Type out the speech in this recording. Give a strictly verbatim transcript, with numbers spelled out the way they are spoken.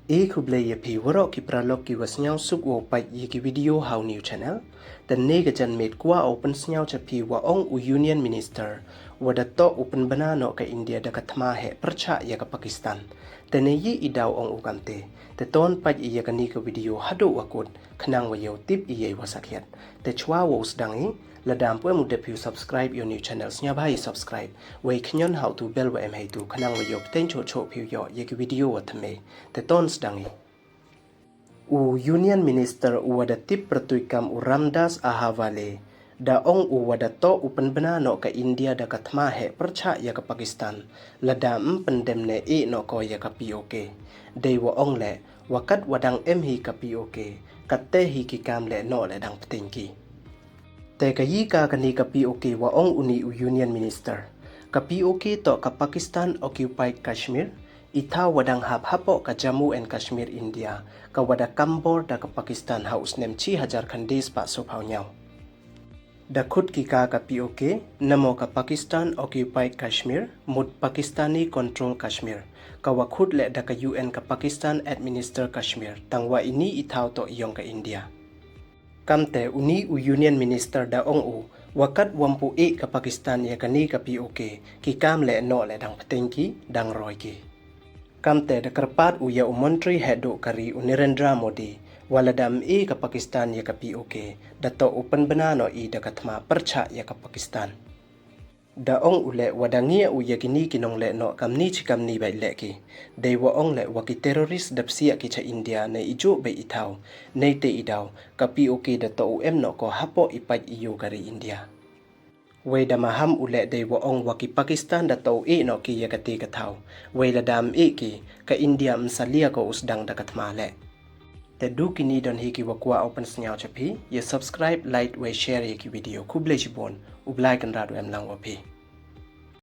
E khublei ya phi waroh ki paralok ki wa sniawsuk wow pait ya ki video ha u new channel. Te ne ka janmiet kwah u pynsniaw cha phi wa ong u Union Minister wa da toh u pynbna noh ka India da ka thma heh pyrchah ya ka Pakistan. Te ne yi i daw ong u kamte. Te ton pait ya kani ka video haduh wa kut khnang wa yow tip ya i wa sakhiat. Te chwa wow sdang i, lada ym pu em u dep phi u subscribe ya u new channel, sniawbha i subscribe. Wei khñion ha u tu bell wa em heitu khnang wa yow pteng choh choh phi u yoh ya ki video wa thymme. Te ton sdang i. U Union Minister u wa da tip pyrtuit kam u Ramdas Athawale da ong u wa da toh u pynbna noh ka India da ka thma heh pyrchah ya ka Pakistan lada ym pyndem ne e noh ko ya ka P O K. Dei wa ong le wa kat wa dang em hi ka P O K, katte hi ki kam le noh le dang pteng ki. Te ka yi ka kani ka P O K wa ong uni u Union Minister. Ka P O K toh ka Pakistan Occupied Kashmir, i thaw wa dang hap hapoh ka Jammu and Kashmir India, ka wa da kambor da ka Pakistan ha u snem chi hajar khyndai spah soophaw ñiaw. Da khut ki ka ka P O K, namo ka Pakistan Occupied Kashmir, mut Pakistani Control Kashmir, ka wa khut le da ka U N ka Pakistan Administer Kashmir, tang wa ini i thaw toh yong ka India. Kamte uni u Union Minister da ong u, wa kat wa ym pu e ka Pakistan ya kani ka P O K, ki kam le noh le dang pteng ki, dang roi ki. Kamte da kyrpad u ya u Montri heh duh ka ri u Narendra Modi, wa lada ym e ka Pakistan ya ka P O K, da toh u pynbna noh i da ka thma pyrchah ya ka Pakistan. Da ong u le wa da ngiah u ya kini ki nongleh noh kamni chi kamni bait le ki. Dei wa ong le wa ki terrorist da psiah ki cha India ne i juh bait i thaw. Neite i daw, ka P O K da toh u em noh ko hapoh i pait i yu ka ri India. Wei da maham u le dei wa ong wa ki Pakistan da toh u e noh ki ya kate ka thaw. Wei lada ym e ki, ka India ym salia ko u sdang da ka thma le. Te du kini don hi ki wa kwah u pynsniaw cha phi, ya subscribe, like, wei share ya ki video. Khublei chibun, u Blai Kynrad u em lang wa phi.